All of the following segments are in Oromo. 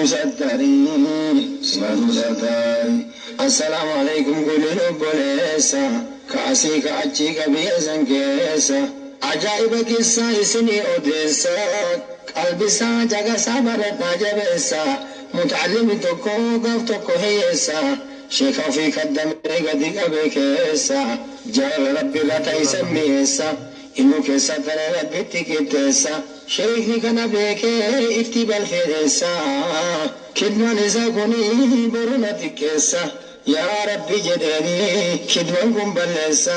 Nu sattarii simatu sattari. Assalaamu alaikum kuliin obboleessa ka asii ka achii ka biyya san keessa. Ajaa'iba qissaa isinii odeessa qalbisaa caqasaa baradhaa jabeessa. Mutacallimi tokko gaaf tokko hiyyeessa sheeka ofii kaddamee gadi qabe keessa jaalala Rabbi irra ta'isan mi'eessa inuu keessa taree Rabbitti qixxeessa. Sheekni kana beekee itti balfeedheessa kidmaan isaa kuni boru na xiqqeessa. Yaa Rabbi jedheeni kidman kun balleessa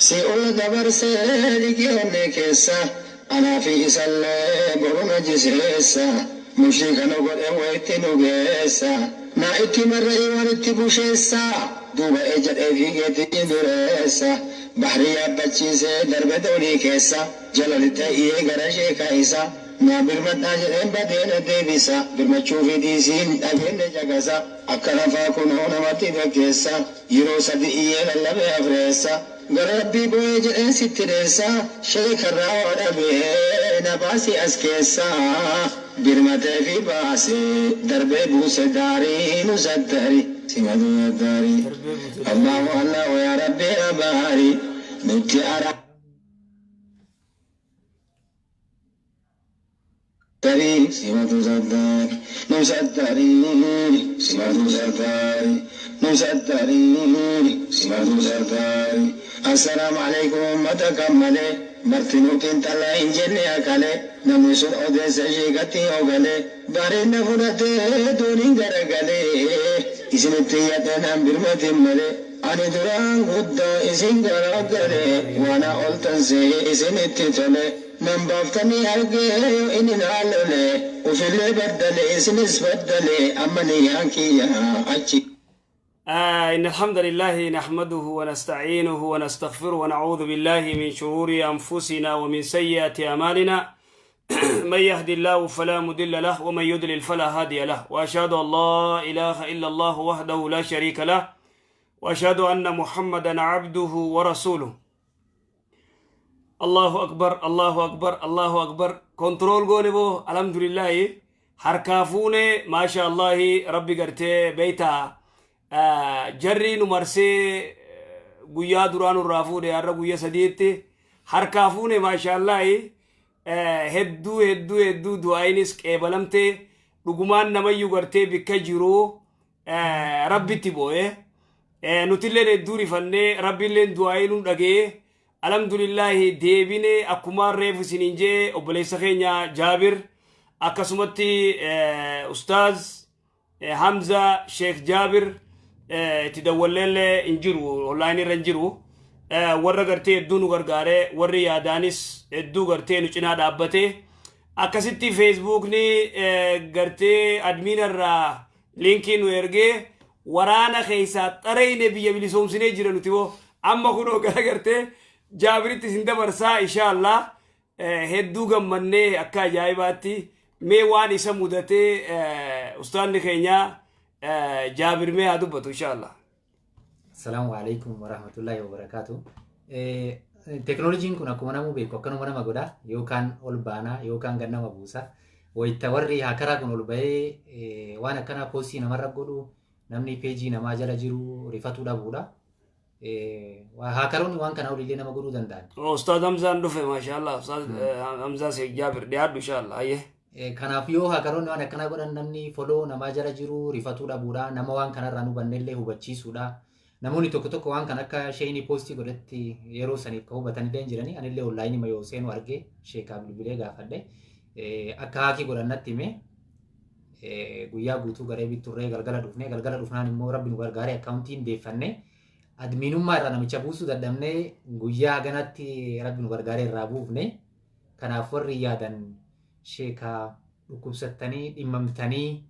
si ol dabarsee dhiqee onnee keessa anaa fi isallee boru na jiseessa mushrika nu godhe wayitti nu geessa na itti marra'ii waan itti busheessa duuba ee jedhee fiigeetti dureessa bahrii yaabbachiisee darbe doonii keessa jala lixee iyyee gara sheeka isa naa birmadhaa jedheen badeena deebisa birmachuu fi dhiisiin dhageenne caqasa akka lafaa kunoo namatti fakkeessa yeroo sadi iyyee lallabe afreessa gara Rabbii boo'ee jedheen sitti dheessa sheekarraa waa dhabee na baasii as keessa birmatee fi baasee darbee buuse daarii nu sattari simatu sattari. Darbee buuse daarii. Allahu Allahu yaa Rabbi yaa baari nutti ara tarii simatu sattari nu sattari simatu sattari nu sattari simatu sattari. Assalaamu alaikum ummata kammalee martinuu xiinxalaa hin jenne akale namni sun odeessa sheekatti hogale bareedna fudhatee dooniin garagalee isinitti yaadeen birmatin malee ani duraan guddaa isin garagale waana oltan see isinitti tole nan baaftanii argee yoo inni naa lole ufillee baddale isinis baddale amma niyyaan kiyya achi. إن الحمد لله نحمده ونستعينه ونستغفره ونعوذ بالله من شرور أنفسنا ومن سيئات أعمالنا. من يهدي الله فلا مضل له ومن يضلل فلا هادي له، وأشهد أن لا إله إلا الله وحده لا شريك له، وأشهد أن محمدا عبده ورسوله. الله أكبر، الله أكبر، الله أكبر. Control goone boo، الحمد لله harkaa fuune، ما شاء الله. Rabbi gartee beeyta jarri nu marsee guyyaa duraa nurraa fuudhe, har'a guyyaa sadiitti harkaa fuune، ما شاء الله. Hedduu hedduu hedduu du'aayinis qeebalamte. Dhugumaan namayyuu gartee bikka jiru Rabbitti boo'e. Nutilleen hedduu rifannee, Rabbiilleen du'aayii nu dhagee، الحمد لله. Deebine akkumaan reefu isiniin jee, obboleessa keenya Jaabir, akkasumatti ustaaz Hamza Sheekh Jaabir itti dawwalleellee hin jiru, online irra hin jiru. Warra gartee hedduu nu gargaare, warri yaadaanis hedduu gartee nu cinaa dhaabbate. Akkasitti Facebookni gartee admin irraa linkii nu ergee waraana keessaa xareyne biyya bilisoomsinee jira. Nuti hoo amma kunoo gara gartee Jaabiritti isin dabarsaa إن شاء الله. Hedduu gammannee akka ajaa'ibaatti. Mee waan isa mudatee ustaanni keenya Jaabir mee haa dubbatu إن شاء الله. السلام عليكم ورحمة الله وبركاته. Teknooloojiin kun akkuma namuu beeku akkanuma nama godha, yookaan ol baanaa yookaan gad nama buusa. Wayita warri hackeraa kun ol bahee waan akkanaa postii namarra godhu, namni peejii namaa jala jiru rifatuu dhabuudha. Hackeroonni waan kana olillee nama godhuu danda'an. Ustaaz Hamzaan dhufe، ما شاء الله. Ustaaz Hamzaa Sheekh Jaabir dhiyaadhu إن شاء الله. Ayyee. Kanaaf yoo hackeroonni waan akkanaa godhan, namni follow namaa jala jiru rifatuu dhabuudha. Nama waan kanarraa nu hubannellee hubachiisuudha. Namoonni tokko tokko waan kan akka sheeyinii postii godhatti yeroo saniif kan hubatanillee hin jirani. Anillee onlineii yoo seenu argee sheekaa bilbilee gaafadhe. Akka hackii godhan natti hime. Guyyaa guutuu garee bitturree galgala dhufne. Galgala dhufnaan immoo Rabbi nu gargaaree accountiin deeffanne. Adminummaa irraa namicha buusuu dadhabnee, guyyaa haganatti Rabbi nu gargaaree irraa buufne. Kanaaf warri yaadan sheekaa dhukkubsattanii dhimmamtanii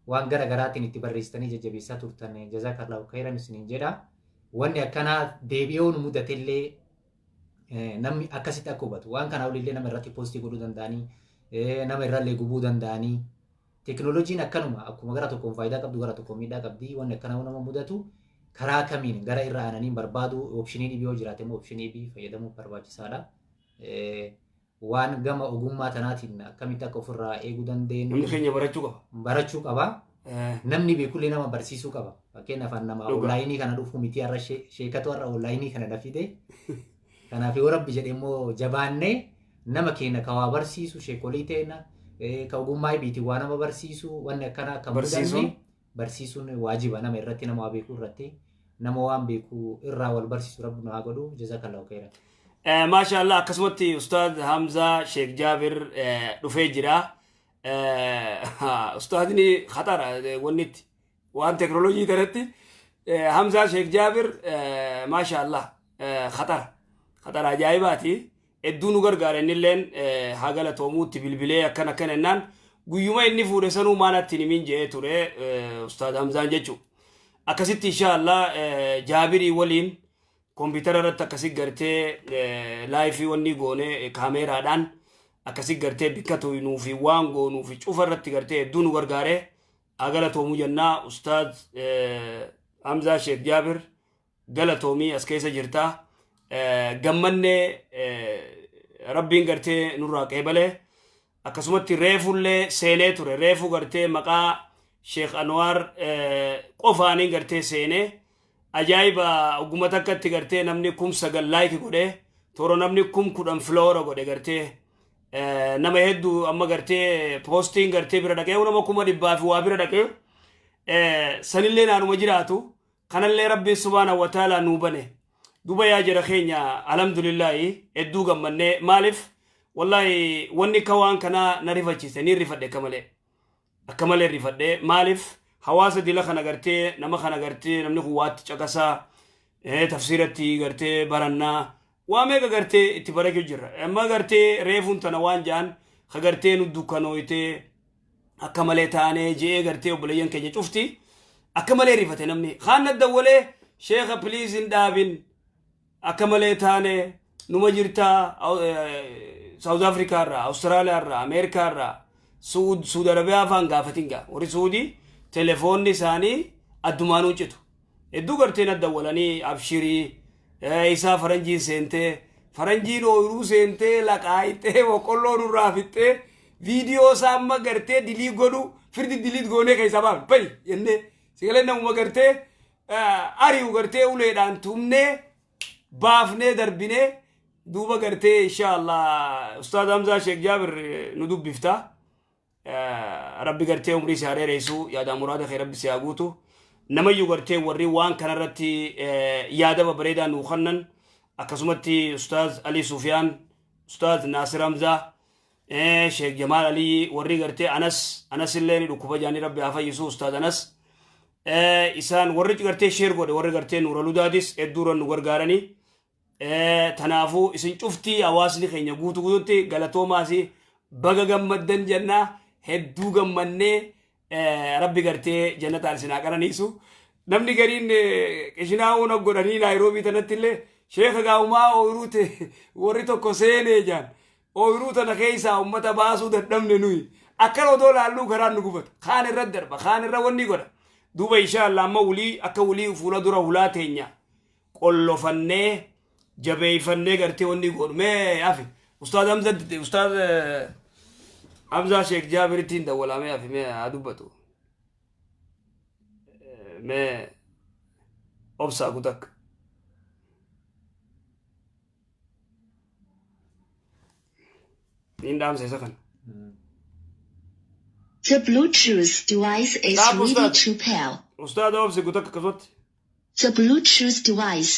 waan gara garaatiin itti barreessitanii jajjabeessaa turtan، جزاك الله خيرا isiniin jedha. Wanni akkanaa deebi'ee nu mudatellee namni akkasitti akka hubatu, waan kanaa olillee nama irratti postii godhuu danda'anii, nama irrallee gubuu danda'anii. Teknooloojiin akkanuma, akkuma gara tokkoon faayidaa qabdu gara tokkoon miidhaa qabdi. Wanni akkanaa nama mudatu karaa kamiin gara irra aananii barbaadu, optionii dhibii yoo jiraate immoo optionii dhibii fayyadamuun barbaachisaadha. Waan gama ogummaa tanaatiin akkamitti akka ofirraa eeguu dandeenyu Namni keenya barachuu qaba. Barachuu qaba. Namni beekullee nama barsiisuu qaba. Fakkeenyaaf an nama onlaayinii kana dhufu miti, har'a sheekatu har'a onlaayinii kana na fide. Kanaaf yoo Rabbi jedhe immoo jabaannee nama keenya ka waa barsiisu, sheekolii teena ka ogummaa ibiitiin waa nama barsiisu, wanni akkana akka Barsiisuun. mudanne barsiisuun waajiba nama irratti, nama waa beekuu irratti, nama waan beeku irraa wal barsiisu Rabbi nu haa godhu. Jazakallahu khairan. Maasha Allah, akkasumatti Ustaad Hamzaa Sheekh Jaabir dhufee jira. Ustaadni khatara wannitti waan teknoolojii kanatti Hamzaa Sheekh Jaabir, maasha Allah, khatara khatara ajaa'ibaati. Hedduu nu gargaara innilleen, haa galatoomuutti. Bilbilee akkan akkan jennaan guyyuma inni fuudhe sanuu maanatti himin je'ee ture Ustaad Hamzaan jechuudha. Akkasitti insha Allah Jaabirii waliin koompitara irratti akkasi gartee live wanni goone, kaameeraadhaan akkasi gartee bikka tuynuu fi waan goonuu fi cufa irratti gartee hedduu nu gargaare, haa galatoomuu jennaa. Ustaad Hamzaa Sheekh Jaabir, galatoomii, as keessa jirta. Gammannee, Rabbiin gartee nurraa qeebalee. Akkasumatti reefullee seenee ture, reefu gartee maqaa Sheekh Anwaar qofaaniin gartee seenee, ajaa'iba, ogguma takkatti gartee namni 9,000 like godhe, toora namni 10,000 follow godhe, gartee nama hedduu amma gartee poostiin gartee bira dhaqee nama 100,000 fi waa bira dhaqee. Sanillee naanuma jiraatu kanallee Rabbiin subhaana wa ta'ala nuu bane. Duba yaa jara keenya, alhamdulillaahi, hedduu gammannee. Maaliif, wallahi wanni ka waan kanaa na rifachiise, ni rifadhe akka malee, akka malee rifadhe. Maaliif, hawaasa dila kana gartee nama kana gartee namni kun waatti caqasaa, tafsiiratti gartee barannaa, waa meeqa gartee itti barachuu jirra. Amma gartee reefuun tana waan ja'an ka gartee nu dukkanooytee akka malee taanee je'ee gartee obboleeyyan keenya cufti akka malee rifate. Namni kaan na dawwalee, "Sheekha, please hin dhaabin, akka malee taane, numa jirtaa?" South Africa irraa, Australia irraa, Ameerikaa irraa, Suud Arabiyaa afaan gaafatin gaa, warri Suudii telefoonni isaanii addumaanuu citu. Hedduu gartee na dawwalanii, abshirii, isaa faranjiin seentee, faranjiin ooyiruu seentee laqaayixee boqqolloo nurraa fixxee, viidiyoo isaa amma gartee delete godhu firdi delete goonee keessaa baafne, bayi jennee sigalee namuma gartee ari'u gartee uleedhaan tumnee baafnee darbinee. Duuba gartee insha Allah Ustaad Hamzaa Sheekh Jaabir nu dubbifta. Rabbi gartee umrii si haa dheeressu, yaada muraada kee Rabbi si haa guutu. Namayyuu gartee warri waan kanarratti yaada babbareedaa nuu kennan, akkasumatti Ustaaz Ali Sufiyaan, Ustaaz Naasir Hamzaa, Sheekh Jamaal Aliyyi, warri gartee Anas illee ni dhukkuba jaanii, Rabbi haa fayyisu Ustaaz Anas. Isaan warri gartee share godhe, warri gartee Nuura Ludaadis hedduurra nu gargaaranii. Tanaafuu isin cuftii hawaasni keenya guutuu guututti galatoomaas, baga gammaddan jennaa. Hedduu gammannee, Rabbi gartee jannataan isin haa qananiisu. Namni gariin qishinaa uuna godhanii Naayiroobii tanatti illee, "Sheeka, gaa'umaa ooyiruu ta'e warri tokko seenee jaan, ooyiruu tana keessaa ummata baasuu dadhabne, nuyi akkan odoo laalluu karaan nu gubata, kaan irra darba, kaan irra wanni godha." Duuba insha Allah amma wulii akka wulii fuula dura hulaa teenya qollofannee jabeeffannee gartee wanni godhu. Mee afi Ustaaz Hamza, Ustaaz Hamzaa Sheekh Jaabiritti hin dawwalaa. Mee afi, mee haa dubbatu. Mee obsaa kutakka. Niin dhaamsa isa kana. The Bluetooth device is Stop, ready Ustaz. to pair. Ustaaz, obsi kutakka akkasumatti. The Bluetooth device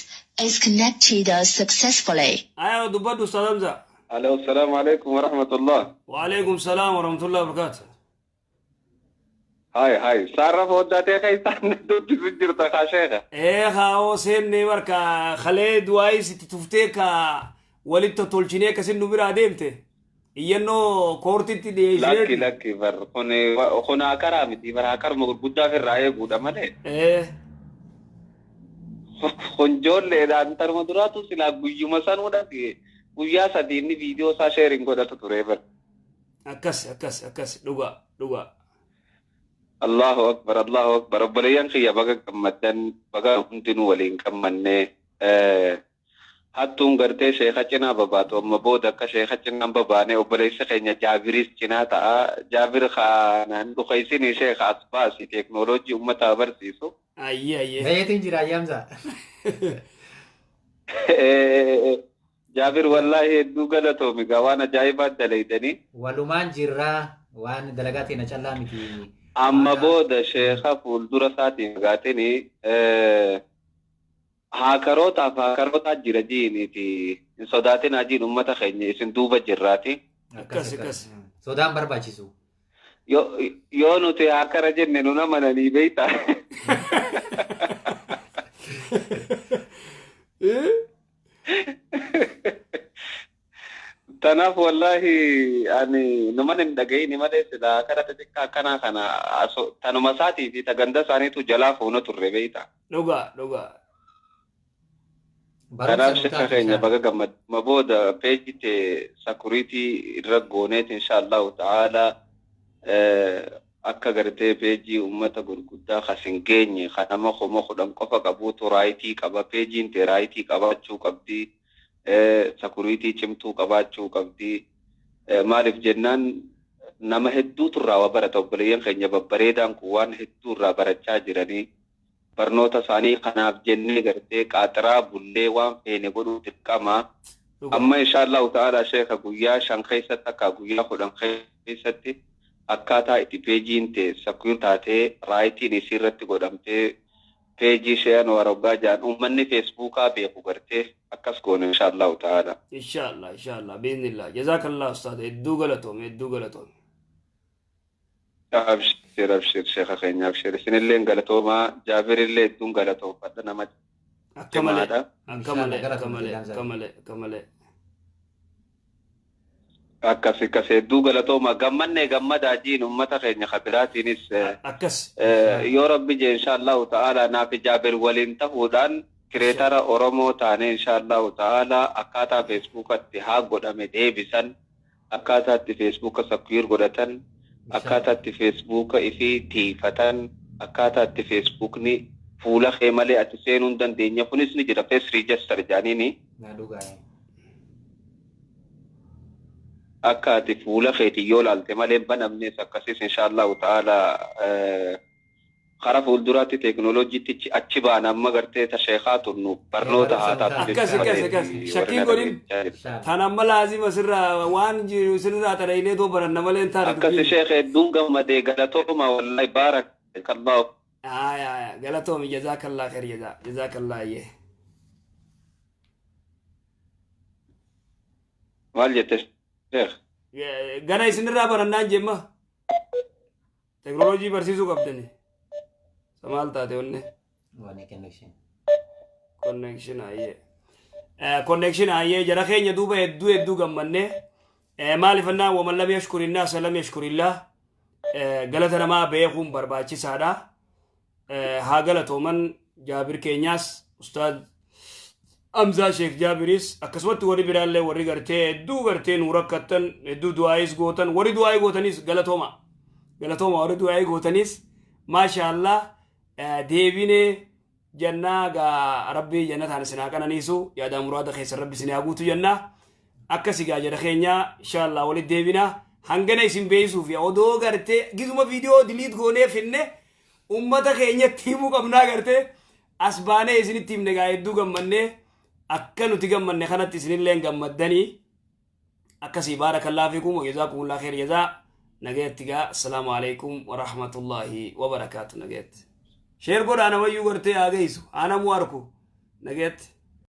is connected successfully. Aya, dubbadhu Ustaaz Hamza. Alo, assalamu alaikum wa rahmatullah. Waalaikum salaam wa rahmatullahi wa barakatuh. Hai, hai. Sarra foddatee keessaan dubbisu jirta kaa, sheekha. Ee, kaa'oo seenne barka kalee du'aayis itti tuftee ka walitti tolchinee akkasin nu biraa deemte. Iyyannoo koortitti Lakki dhiyeessineeti. Lakki bar kun kun hakaraa miti bar, hakaruma gurguddaa ofirraa eeguudha malee. Kun ijoolleedhaan taruma duraatu silaa guyyuma sanuu dhaqe, guyyaa 3 inni viidiyoo isaa sharing godhatu ture bar. Akkas akkas akkas, dhugaa dhugaa. Allahu akbar, Allahu akbar. Obboleeyyan kiyya, baga gammaddan, baga hundinuu waliin gammannee. Hattuun gartee sheeka cinaa babaatu amma booda akka sheeka cinaan babaane obboleessa keenya Jaabiris cinaa ta'a. Jaabir kanaan dhukaysinii sheeka as baasi teeknooloojii uummataa barsiisu. Ayyee ayyee. Bayeetiin jira ayyaamsa. Jaabir wallaahi hedduu galatoomi gaa waan ajaa'ibaa dalaydanii. Walumaan jirraa waan dalagaa teena callaa miti. Amma booda sheeka fuuldura isaatiin fagaatinii haakarootaaf haakarootaa jira jiiniiti hin sodaatinaa jiin uummata keenya isin duuba jirraati. Akkas, akkas. Sodaan barbaachisu. Yoo nuti haakara jenne nu amananii beektaa. Tanaaf wallaahi ani numan hin dhaga'ini malee sila haakara xixiqqaa akkanaa kana tanuma isaatii fi ganda isaaniitu jalaa fuuna turre beektaa. Dhugaa dhugaa. Kanaaf sheeka keenya baga gammaduma booda peejii tee sakuriitii irra gooneet insha Allahu ta'ala akka gartee peejii uummata gurguddaa kas hin geenye kan nama 10,000 qofa qabuutu raayitii qaba. Peejiin tee raayitii qabaachuu qabdi. Sakuriitii cimtuu qabaachuu qabdi. Maaliif jennaan nama hedduutu irraa waa barata. Obboleeyyan keenya babbareedaan kun waan hedduu irraa barachaa jiranii. Barnoota isaanii kanaaf jennee gartee qaaxiraa bullee waan feene godhuu dirqama. Amma insha Allahu ta'ala sheeka guyyaa 5 keessatti akka guyyaa 10 keessatti akkaataa itti peejiin tee sakuur taatee raayitiin isii irratti godhamtee peejii ishee Anwaar Hoggaa jedhan uummanni feesbuukaa beeku gartee akkas goone insha Allahu ta'ala. Inshallah inshallah biiznillah jazakallah ustaad hedduu galatoome hedduu galatoome. Abshir abshir sheeka keenya abshir isinillee galatoomaa Jaabirillee hedduun galatoofadha nama Akka malee cimaadha. akka malee Inshallah, akka malee galatoomte akka malee akka malee. Akkas akkas hedduu galatooma gammannee gammadaa jiin uummata keenya kabiraatiinis Akkas. yoo rabbi jee insha Allahu ta'ala naaf Jaabir waliin ta'uudhaan kireetara Oromoo taane insha Allahu ta'ala akkaataa feesbuukatti haa godhame deebisan akkaataa itti feesbuuka sakuur godhatan akkaataa itti feesbuuka ifii tiifatan akkaataa itti feesbuukni fuula kee malee ati seenuu hin dandeenye kunis ni jira fees riijistar jaaniini. Na dhugaa. Akka ati fuula keetii yoo laalte malee banamnes akkasis insha Allahu ta'ala karaa fuulduraatti teeknooloojiitti achi baana amma gartee ta sheekaa turnu barnoota haa taatu Akkas, akkas, akkas. Shakkiin godhin. Tan amma laazima sirraa waan jiru sirraa xarayilee too baranna malee hin taane Akkas dubbiin. sheekh hedduun gammadee galatooma wallahi baarakallahu. Aya aya galatoomi jazakallah khair jazaa jazakallah ayyee. Maal jette sheekh? Gana isinirraa barannaan jemma. Teknooloojii barsiisuu qabdani. Maal taate onne? Waan connection. Connection ayyee. Connection ayyee jara keenya duuba hedduu hedduu gammanne. Maaliif annaa waman lam yashkuri nnaasa lam yashkurillah. Galata namaa beekuun barbaachisaadha. Haa galatooman Jaabir keenyaas Ustaad Amzaa Sheekh Jaabiris akkasumatti warri biraallee warri gartee hedduu gartee nu rakkattan hedduu du'aayis gootan warri du'aayii gootanis galatooma. Galatooma warri du'aayii gootanis maasha Allah deebinee jannaa gaa rabbii jannataan isin haa qananiisu yaadaa muraada keessan rabbi isin haa guutu jannaa akkasi gaa jara keenya insha Allah walitti deebinaa hangana isin beeysuuf yaa odoo gartee gizuma viidiyoo diliit goonee finne ummata keenyatti himuu qabnaa gartee as baanee isinitti himne gaa hedduu gammannee akka nuti gammanne kanatti isinillee gammaddanii akkasii baarakallaa fiikum wa jazaakumullah kheer jazaa nagayatti gaa assalaamu alaikum wa rahmatullahi wa barakaatu nagayatti sheer godhaa namayyuu gartee haa geessu haa namuu arku nagayatti.